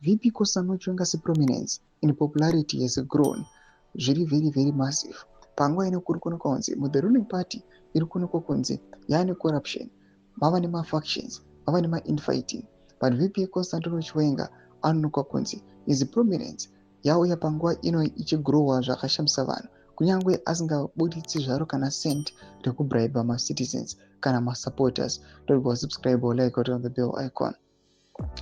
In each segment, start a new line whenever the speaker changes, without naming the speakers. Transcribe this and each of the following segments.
VP Constantino Chiwenga's prominence in popularity has grown zviri very very massive. Panguva ino kuri kuonekwa kunzi muthe ruling party iri kuonekwa kunzi yaane corruption, mava nemafactions, mava nemainfighting, but VP Constantino Chiwenga anoonekwa kunzi his prominence yauya panguva ino ichigrowa zvakashamisa vanhu, kunyange asingabuditsi zvaro kana cent rekubribe macitizens kana masupporters. Ndorwa subscribe, like, on the bell icon.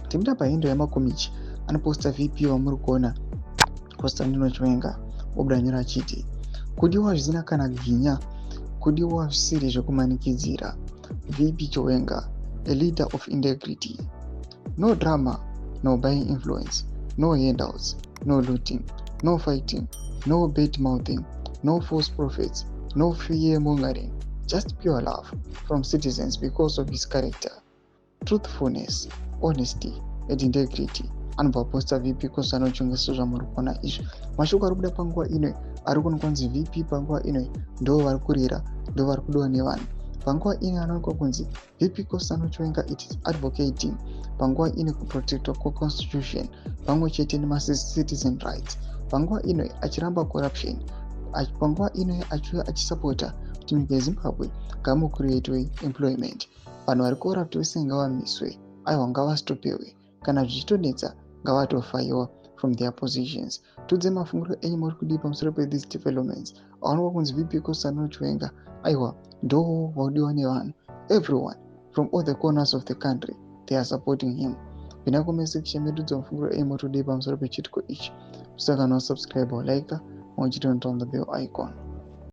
Timuta pahandle yaMakomichi anoposta VP wamuri kuona, Constantino Chiwenga, obuda nyora achiti, "Kudiwa zvisina kana ginya, kudiwa zvisiri zvekumanikidzira. VP Chiwenga, a leader of integrity. No drama, no buying influence, no handouts, no looting, no fighting, no bad mouthing, no false prophets, no fear mongering, just pure love from citizens because of his character, truthfulness, honesty and integrity." Anobva aposta VP Constantino Chiwenga sezvamuri kuona izvi. Mashoko ari kubuda panguva ino ari kuonekwa kunzi VP panguva ino ndo vari kurira, ndo vari kudiwa nevanhu. Panguva ino anoonekwa kunzi VP Constantino Chiwenga it is advocating panguva ino kuprotectwa kweconstitution pamwe chete nemacitizen rights. Panguva ino achiramba corruption. Panguva ino achiuya achisapota kuti munyika yeZimbabwe ngamucreatwe employment, vanhu vari corrupt vese ngavamiswe, aiwa, ngavastopewe, kana zvichitonetsa ngavatofayiwa from their positions. Tudze mafungiro enyu, muri kudii pamusoro pethese developments? Aonekwa kunzi VP Constantino Chiwenga, aiwa, ndo vaudiwa nevanhu. Everyone from all the corners of the country, they are supporting him. Pinda comment section medu, mafungiro enyu, muri kudii pamusoro pechitiko ichi? Musakana wasubscribe, like, muchiti on the bell icon.